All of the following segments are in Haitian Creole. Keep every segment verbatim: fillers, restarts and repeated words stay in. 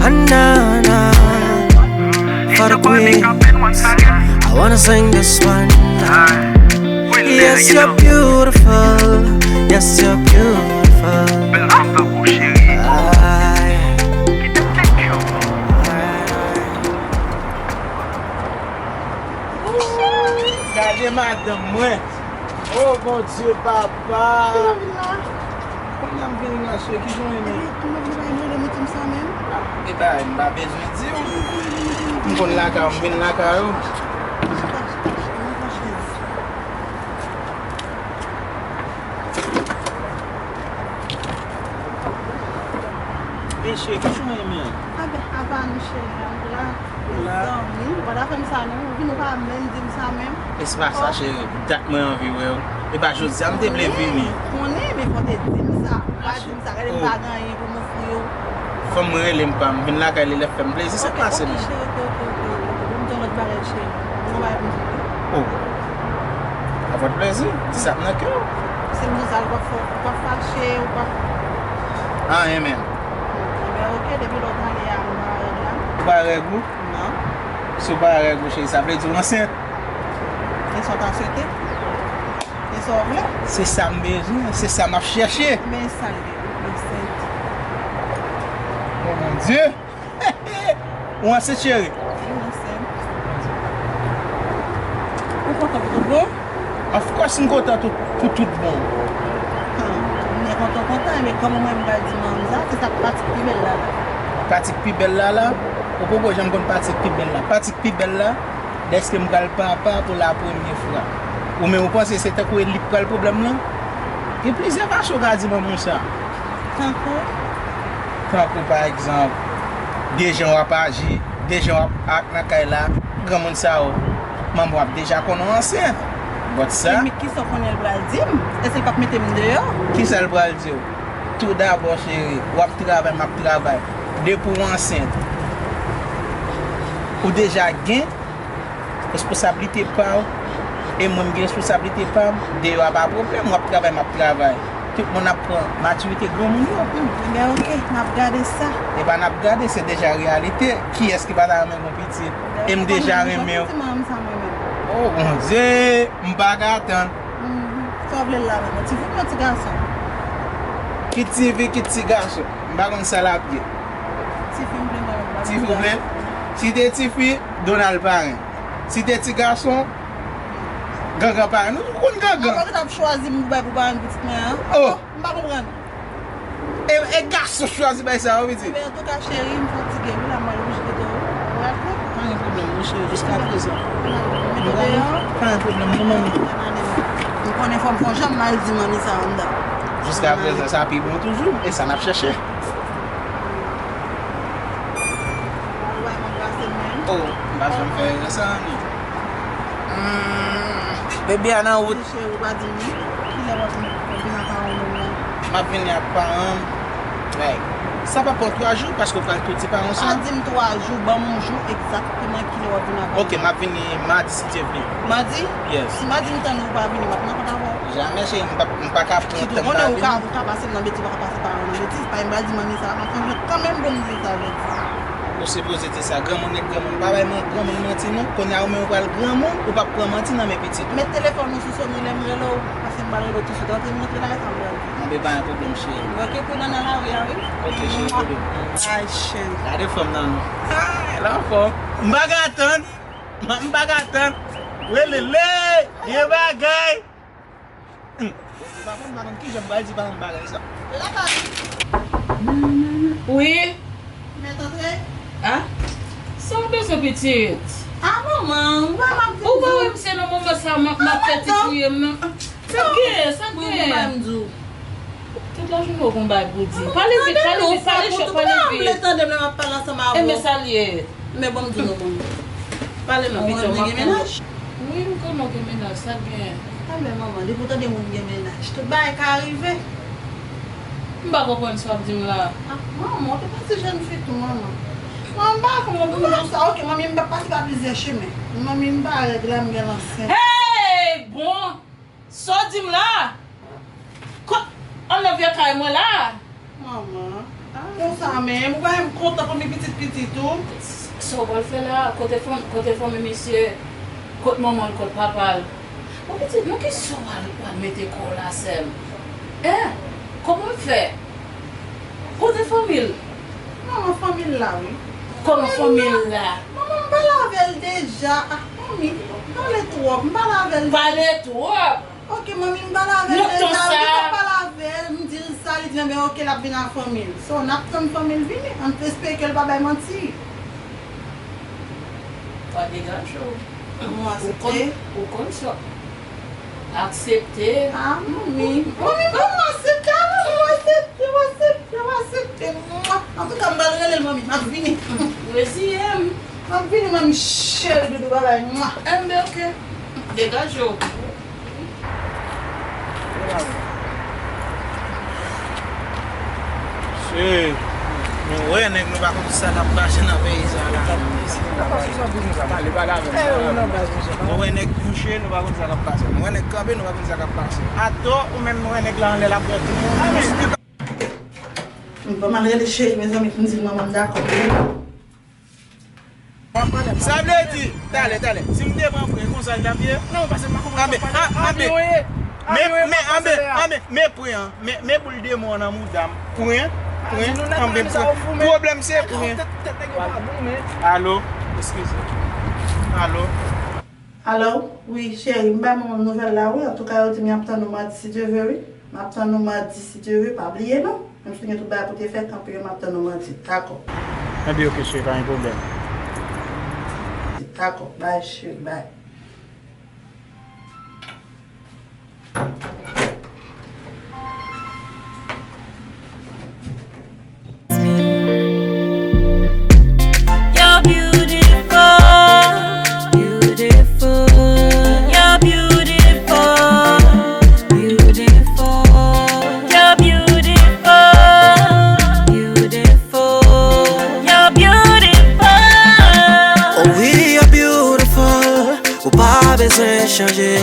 Anana, for the queen. I wanna sing this one. Yes, you're beautiful. Yes, you're beautiful. Bèl fanm tankou w, cheri. Ay. Kite m thank you. Gade madanm mwen. Oh, Bondye, papa. Kounye a m vini la, cheri, ki jan w ye menm? Epi, kounye a w vini bay mwen, mwen di m sa menm. E ba, m pa bezwen di w. M konn lakay ou, m vin lakay ou. Chita, chita, chita, mwen pran chèz. E cheri, ki jan w ye menm? A ben, apa nou cheri, ann la. Zanmi, ou pa ta fè m sa non, ou vin ou pa menm di m sa menm. E se pa sa, cheri, dat mwen anvi wè w. E pa jodi a m te vle vini. Konnen, men fò w te di m sa. Ou pa di m sa, gade m pa gen anyen pou m ofri w. Fò m rele m pa m vin lakay li lè fè m plezi, sa k pase menm? Ok, cheri, ok, ok, ok, ok. Bon, m gen lòt bagay, cheri. M gen yon bagay pou m di w. Oh. Avèk plezi, di sa k nan kè w. Si m di w sa, ou p ap fè, ou p ap fache, ou p ap... Anyen menm. Ebyen, ok, depi lè w t ale a, ou pa règ la? Ou pa règ ou? Non. Si w pa règ ou, cheri, sa vle di w ansent? E sa w ta swete? E sa w vle? Se sa m bezwen, se sa m ap chèche. Men sa l ye, ou ansent. Oh mon Dieu! Ou ansent, cheri? Wi, m ansent. Ou kontan pou tout bon? Of course, m kontan tout, pou tout bon. Ah, m byen kontan, kontan, men kòman mwen m pral di manmi sa, se sa k patik pi bèl la la. Patik pi bèl la la? Ou poko janm konn patik pi bèl la. Patik pi bèl la, dèske m pral papa pou la premye fwa. Ou menm ou panse se tankou e li k pral pwoblèm lan? Gen plizyè fason w ka di manman w sa. Tankou? Tankou pa egzanp, de jan w ap aji, de jan w ap ak nan kay la, granmoun sa yo, manman w ap deja konnen w ansent. But sa. Men kisa w konnen l pral di m? Èske l p ap mete m deyò? Kisa l pral di w? Tou dabò, cheri, w ap travay, m ap travay. Depi w ansent, ou deja gen responsablite pa w, e mwen m gen responsablite pa m, deyò a pa pwoblèm, w ap travay, m ap travay. Tout moun ap pran matirite granmoun yo. Hmm, ebyen, ok, n ap gade sa. E pa n ap gade, se deja reyalite. Kiyès ki pa ta renmen gon pitit? E m deja renmen w. Mwen santi manman sa mwen menm. Oh, Bondye, m pa ka tann. Mhm. Sa w vle l la menm? Ti fi oubyen ti gason? Kit ti fi, kit ti gason. M pa konn sa l ap ye. Ti fi m vle mwen menm, m pa konn ti gason. Ti fi w vle? Si te ti fi, Donald paren. Si te ti gason, Gangan paren. Nou konn Gangan. Apa w t ap chwazi m pou bay pou paren pitit mwen an? Oh. M pa konprann. E, e gason chwazi bay sa yo, pitit. Ebyen, antouka, cheri, m fatige wi la, m al oblije kite w. Ou rate? Pa gen pwoblèm non, cheri, jiska prezan. Mete w deyò. Pa gen pwoblèm non, manmi. M konnen fò m fè w janm mal di manmi sa anndan. Jiska prezan, sa pi bon toujou, e sa n ap chèche. Ou bay m anbrase m menm. Oh, m pa janm fè erè sa non. Hmm, bebe a nan wout. Cheri, ou pa di m kilè w ap vin ak paran w menm nan? M ap vini ak paran m. Like, sa p ap pran twa jou, paske w pral tou di paran w sa. Pa di m twa jou, ban m yon jou egzakteman kilè w ap vin ak paran w. Ok, m ap vini madi si Dye vle. Madi? Yes. Si madi m tande w pa vini, m ap nan kont avè w. Jamè, cheri, m pa, m pa ka pran tan m pa vini. Ou ka, ou ka pase m nan betiz, ou pa ka pase paran w nan betiz. Pa m pral di manmi sa, m ap fè jwèt kanmenm pou m di sa jodi. Ou sipoze di sa, granmoun nèk granmoun. Pa bay man-, granmoun manti non. Kounye a ou menm ou pral granmoun, ou p ap pran manti nan men pitit ou. Met telefòn ou sou sone lè m rele w, paske m pral rele w tousuit. Antre m rantre la, e sa m pral di. Anben, pa gen pwoblèm, cheri. Ok, pridan nan lari a, wi. Ok, cheri, kote? Ay, cheri. Gade fanm nan non. Ay, l anfòm. M pa ka tann. M pa ka tann. Welele, gen bagay. Hmm. M pa konn, m pa konn kijan m pral di paran m bagay sa. Wi. Mèt antre. Ah? Sa w bezwen, pitit? Ah, manman, ou pa m ap vin di. Ou pa wè m se nan moman sa m ap, m ap fè ti touye m nan. Sa k gen, sa k gen? Tout lajounen w gon bagay pou di. Pale vit, pale vit, pale cho, pale vit. Ou pa vle tande m lè m ap pale ansanm avè w. Ebyen sa l ye. Men bon, m di nou, bon. Pale non, pitit, m ap tande. Wi, m konnen w gen mennaj, sa k genyen? Ebyen, manman, depi w tande moun gen mennaj, tout bagay ka rive. M pa konprann sa w ap di m la. Ah, manman, ou te pase jèn fi tou, manman. Manman, m pa konprann pou m di w sa. Ok, manmi, m pa pase pa plizyè chimen. Manmi, m pa règ la, m gen ansent. Hey, bon! Sa w di m la? Kot? Anndan vye kay mwen la? Manman. Konsa menm, ou pa menm kontan pou mi pitit pitit ou? Sa w pral fè la? Kote fanm, kote fanmi misye? Kot manman l, kot papa l? Bon, pitit, nan kisa w al, w al mete kò w la, sè m? Hein? Kòman l fè? Kote fanmi l? Manman, fanmi l la, wi. Kòman fanmi l la? Manman, m pale avè l deja. Ah, manmi, pale twòp, m pale avè l. Pale twòp? Ok, manmi, m pale avè l deja, wi, m pale avè l, m di l sa, li di, enben, ok, l ap vin ak fanmi l. So, n ap tann fanmi l vini, ann espere ke l pa bay manti. Ou pa degaje w. Ou konn, ou konn sa. Aksepte. Ah, manmi. Manmi, manmi, aksepte, ah, manmi, aksepte, aksepte, aksepte. Mwa. Antouka, m pral rele l, manmi. M ap vini. Reziye m. M ap vini, manmi cheri, doudou, babay. Mwa. Enben, ok. Degaje w. Mesye, nou wè nèg, nou pa konn sa k ap pase nan peyi sa la. Nou wè nèg kouche, nou pa konn sa k ap pase. Nou wè nèg kanpe, nou pa konn sa k ap pase. Atò, ou menm, nou wè nèg la anlè, l ap wè tout moun. Bon, m al rele cheri, mezanmi, pou m di l manman m dakò. Sa vle di, talè, talè, si m te pran pwen, konsa l t ap ye? Non, paske m pa konprann sa w pale. Anben, anben, men, men, anben, anben, men pwen an, men, men boul demon an nan mouda m. Pwen, pwen, anben, pwen. Pwoblèm se pwen. Alo, eskize. Alo. Alo, wi, cheri, m bay manman m nouvèl la, wi. Antouka, yo di m y ap tann ou madi, si Dye vle, wi. M ap tann ou madi, si Dye vle, pa bliye, non. Menm si w gen tout bagay pou te fè, tanpri, m ap tann ou madi. Dakò. Enben, ok, cheri, pa gen pwoblèm. Dakò, bay, cheri, bay. You're beautiful, beautiful. You're beautiful, beautiful. You're beautiful, beautiful. You're beautiful. Oh oui, you're beautiful. Ou pa bezwen chanje.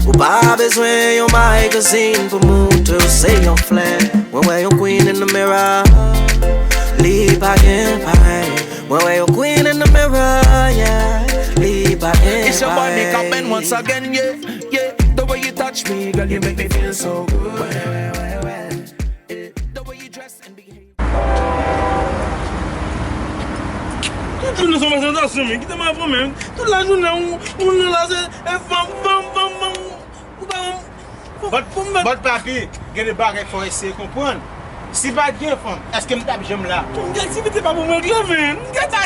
Ou pa bezwen yon magazine pou montre w se yon flè. Mwen wè yon queen in the mirror. Li pa gen parèy. Mwen wè yon queen in the mirror, yeah. Li pa gen parèy. It's your boy Mika Ben once again, yeah, yeah. The way you touch me, girl, you make me feel so good. The way you dress and behave. Tout jounen se yon prezentasyon, men kite m avè w, men. Tout lajounen, ou, ou nan la, se, e, fanm, fanm, fanm, fanm. Ou pa, ou, ou pa, but, but, papi, gen de bagay fò eseye konprann. Si pa t gen fanm, èske m t ap janm la? Tout aktivite pa pou m regle, men. M gen sa.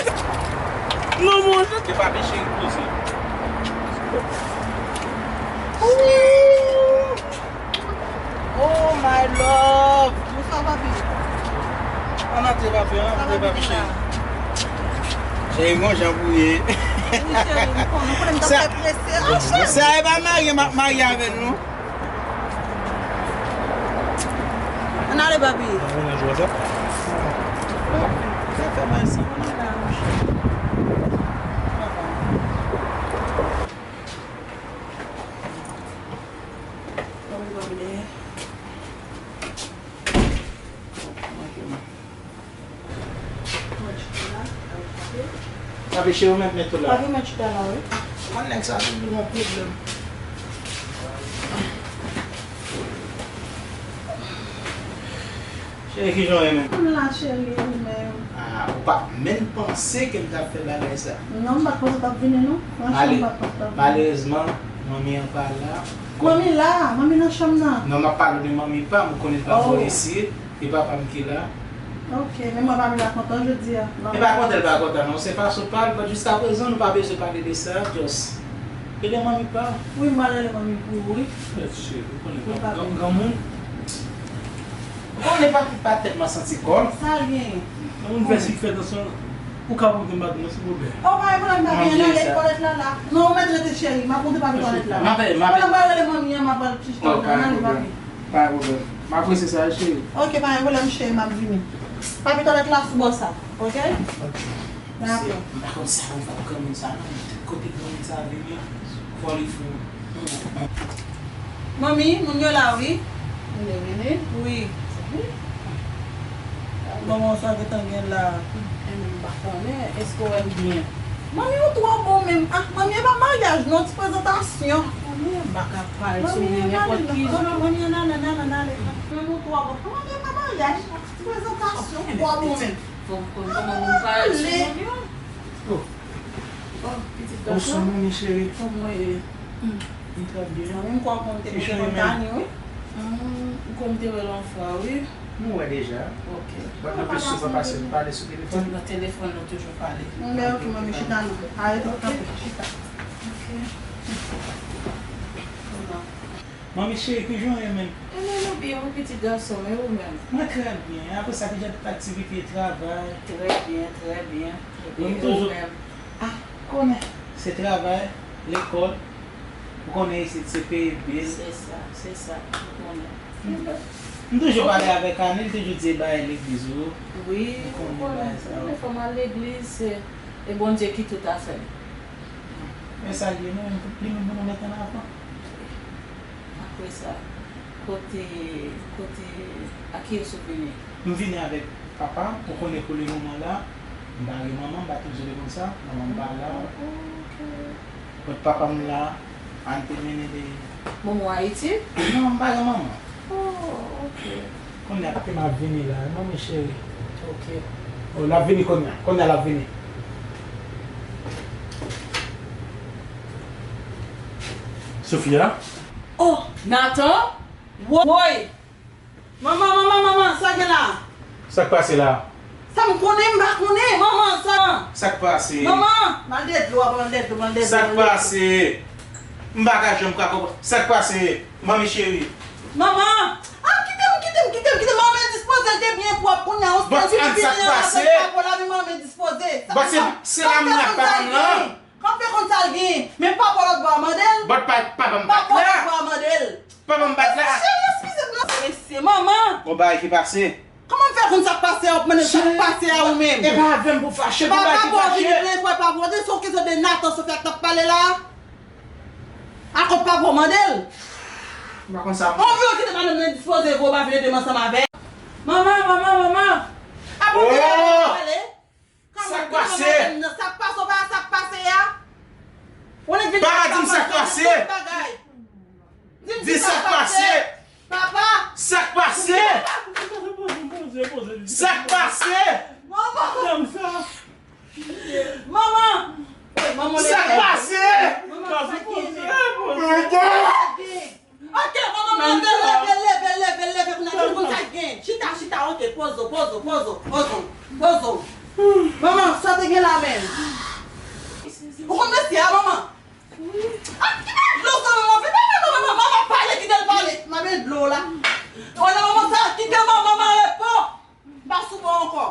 Non, mon. Se papi cheri poze. Ooh. Oh my love! Bonswa, papi. Ann antre, papi, ann antre, papi cheri. Cheri, gon jan pou ye. Wi, cheri, m konnen, ou konnen m t ap fè prese. Ah, cheri. Sa e pa marye m ap marye avè l, non. Ann ale, papi. Mwen nan jwa sa. Sa fè mal sa. Papi cheri, ou mèt met ou la. Papi, mèt chita la, wi. Mwen nèg sa toujou gon pwoblèm. Cheri, kijan w ye menm? M la, cheri, ou menm? Ah, ou pa t menm panse ke m t ap fè bagay sa. Non, m pa t panse w t ap vini, non. Franchman, m pa t panse w t ap vini. Malerezman, manmi an pa la. Manmi la, manmi nan chanm nan. Non, m ap pale w de manmi pa m, ou konnen l pa vòlè isit, e papa m ki la. Ok, men mwen pa vin la kontan jodi a. E pa kontan l pa kontan, non, se fason pa l, but jiskaprezan, nou pa bezwen pale de sa, just. Rele manmi pa w. Wi, m pral rele manmi pou ou, wi. Mèt cheri, ou konnen, granmoun. Ou konnen pa, pa tèt mwen santi kò l. Sa l genyen? Nan yon vès ki fè tansyon, ou ka montre m baton nan, silvouplè? Oh, pa gen pwoblèm, papi, ann ale twalèt la, la. Non, ou mèt rete, cheri, m ap montre papi twalèt la. M ap, m ap. Pandan m pral rele manmi an, m ap pral chita la, ann ale, papi. Pa gen pwoblèm. M apresye sa, cheri. Ok, pa gen pwoblèm, cheri, m ap vini. Papi, twalèt la sou bò sa, ok? Ok. Dakò. M pa konn sa pou m fè ak granmoun sa, non. Tout kote granmoun sa vini, fò li fou. Manmi, moun yo la, wi. Moun yo vini? Wi. Manman, sa gentan gen la? Enben, m pa konnen. Èske w wè m byen? Manmi, ou twò bon menm. Ah, manmi, e pa maryaj non, ti prezantasyon. Manmi, m pa ka pale sou li nenpòt ki jan. Manmi, ale, ale, ale, ale. Manmi, ou twò bon. Manmi, e pa maryaj. Ti prezantasyon, ou twò bon menm. Fò m konn kòman pou m pale sou manmi. Oh. Oh, pitit gason. Bonsoir, manmi cheri. Kòman w ye? Hmm. M trè byen. Mwen menm, kwè w konn te mete konn Tani, wi. Hmm, m konn te wè l yon fwa, wi. Nou wè deja. Ok. Bon, nou plis souvan pase nou pale sou telefòn. Nan telefòn, nou toujou pale. M byen, ok, manmi, chita non. Arete, kanpe, chita. Ok. Kòman? Manmi cheri, kijan w ye menm? Enben, nou byen, wi, pitit gason m, e ou menm? Mwen trè byen. Apre sa, kijan tout aktivite, travay? Trè byen, trè byen. Trè byen. E ou menm? Ah, konnen, se travay, lekòl. Ou konnen isit se peye bil. Se sa, se sa, ou konnen. M toujou pale avèk Annie, li toujou di l bay legliz ou. Wi, ou konnen, ou konnen, fò m al legliz, se, e Bondye ki tout afè m. E sa l ye, nou menm, li menm pou nou met an avan. Apre sa, kote, kote, a kiyès ou vini? M vini avèk papa m, ou konnen pou le moman la, m pa gen manman, m pa toujou te konn sa, manman m pa la. Oh, ok. Kot papa m la, Ann te mennen de. Manman w Ayiti? Non, m pa gen manman. Oh, ok. Kounye a, papi m ap vini la, manmi cheri. Ok. Oh, l ap vini kounye a. Kounye a, l ap vini. Sofia? Oh, Nathan? Woy! Manman, manman, manman, sa gen la? Sa k pase la? Sa m konnen, m pa konnen, manman, sa. Sa k pase? Manman, m al de dlo, m al de dlo, m al de dlo. Sa k pase? M pa ka janm ka konprann. Sa k pase? Manmi cheri. Manman! Ah, kite m, kite m, kite m, kite m. Manman endispoze, l te byen pwòp. Kounye a, yon sèl ti pipi nan la, sa pa pou lavi manman endispoze. Sa pa, se la m la, papa m lan. Kòm fè konn sa l gen, men papa lòt bò a mande l. But pa, papa m pa t la. Papa lòt bò a mande l. Papa m pa t la. Cheri, eskize m non. Mesye, manman. Gon bagay ki pase. Kòman m fè konn sa k pase a, w ap mande m sa k pase a ou menm? E pa avè m pou fache, gon bagay ki fache. Papa vini plen fwa, pa vòde, se yon kesyon de Nathan Sofia k t ap pale la. Akoz papa w mande l? M pa konn sa. On vyo kite madanm nan dispoze, vo pa vin ede m ansanm avè l. Manman, manman, manman. Apre w te pale. Sa k pase? Sa k pase, ou pa sa k pase a? Ou nèk vin. Papa, di m sa k pase. Di sa k pase. Papa. Sa k pase? Sa k pase? Manman. Manman. Manman, sa k pase? Manman, sa k gen? Ok, manman, leve, leve, leve, leve, leve, kounye a, ki konn sa k gen? Chita, chita, ok, poze w, poze w, poze w, poze w, poze w. Manman, sa te gen la menm? Ou konn mesye a, manman? Ah, kite dlo sa, manman, vin, manman, manman, manman, pale, kite l pale. M ap met dlo la. Wè la, manman, sa, kite manman, manman, repo. M pa sou bò ankò.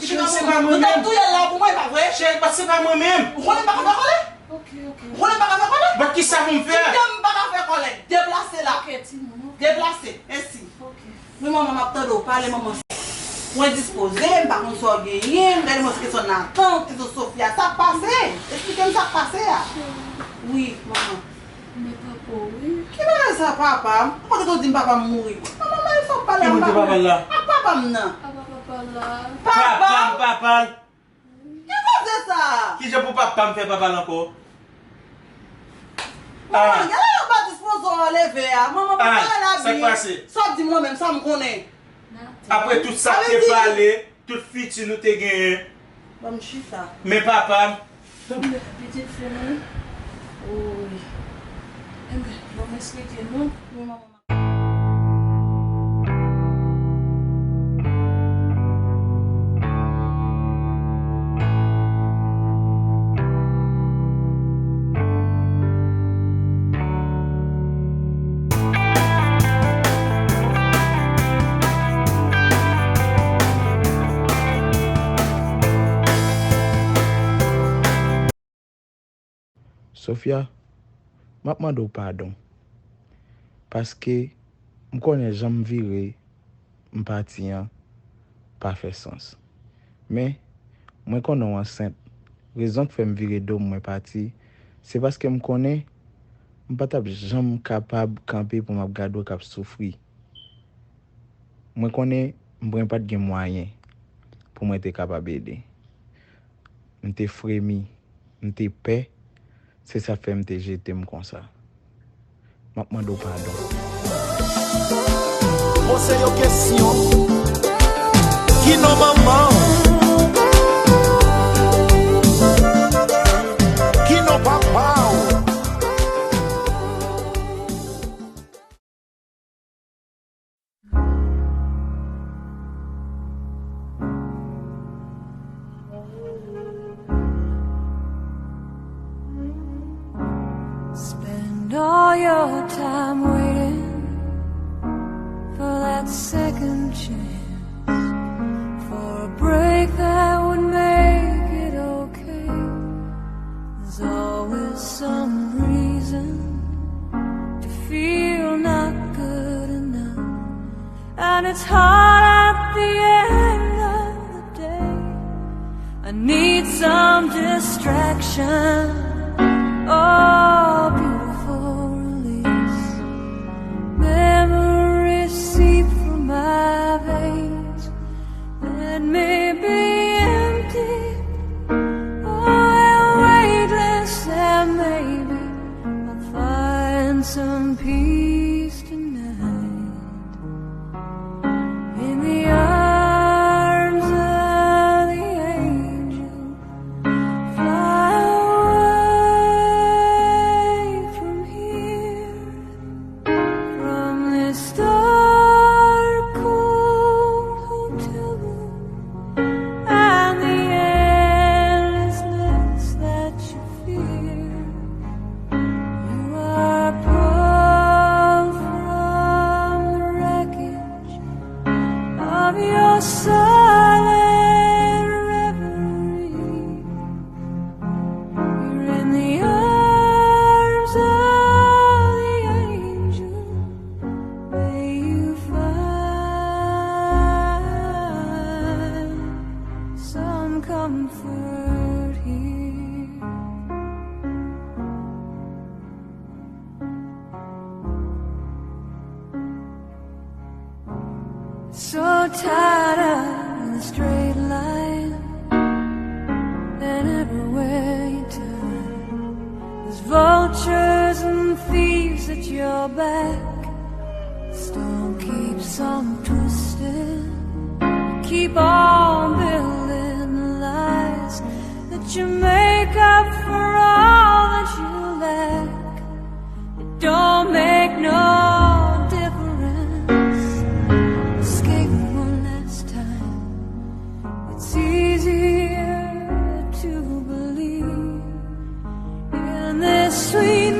Cheri, se pa mwen menm. Nou t ap touye l la pou mwen, e pa vre? Cheri, but se pa mwen menm. Ou konnen m pa ka fè kòlè? Ok, ok. Ou konnen m pa ka fè kòlè? But kisa pou m fè? Kite m pa ka fè kòlè. Deplase la. Ok, timoun, ok. Deplase. Mèsi. Ok. Men manman, m ap tande w pale, manman. Ou endispoze, m pa konn sa w genyen. Gade mwen, se kesyon Nathan, kesyon Sofia. Sa k pase? Esplike m sa k pase a. Cheri. Wi, manman. Men papa w, wi. Ki bagay sa, papa m? Ou pa t di m papa m mouri? Manman, men sa w pale a, m pa konn. Ki moun ki papa l la? Ak papa m nan. Apa papa l la? Papa m, papa l. Ki koze sa? Kijan pou papa m fè papa l ankò? Manman, gade yon pa dispoze w leve a. Manman, pa pale la byen. Sa k pase? Sa w di m lan menm, sa m konnen. Apre tout sa k te pale, tout fiti nou te genyen. Ban m chita. Men papa m. Pitit fi nou. Wi. Enben, ban m eksplike nou. Wi, manman. Sofia, m ap mande w padon. Paske m konnen jan m vire, m pati an pa fè sans. Men, mwen konnen w ansent. Rezon k fè m vire do m, mwen pati, se paske m konnen m pa t ap janm kapab kanpe pou m ap gade w k ap soufri. Mwen konnen mwen pa t gen mwayen. pou mwen te kapab ede. M te fremi, m te pè, se sa k fè m te jete m konsa. M ap mande w padon. Poze yo kesyon. Ki non manman w? Ki non papa w? Spend all your time waiting for that second chance, for a break that would make it okay. There's always some reason to feel not good enough. And it's hard at the end of the day. I need some distraction. Oh, beautiful release. Memories seep through my veins. Let me be empty. Oh, and weightless, and maybe I'll find some peace tonight. In the arms of the angel, fly away from here, from this dark, cold hotel room, and the endlessness that you fear. You are pulled from the wreckage of your silent reverie. You're in the arms of the angel. May you find some comfort here. So tired of the straight line, and everywhere you turn, there's vultures and thieves at your back. The storm keeps on twisting. Keep on building the lies that you make up for all that you lack. It don't make no difference. Escape one last time. It's easier to believe in this sweet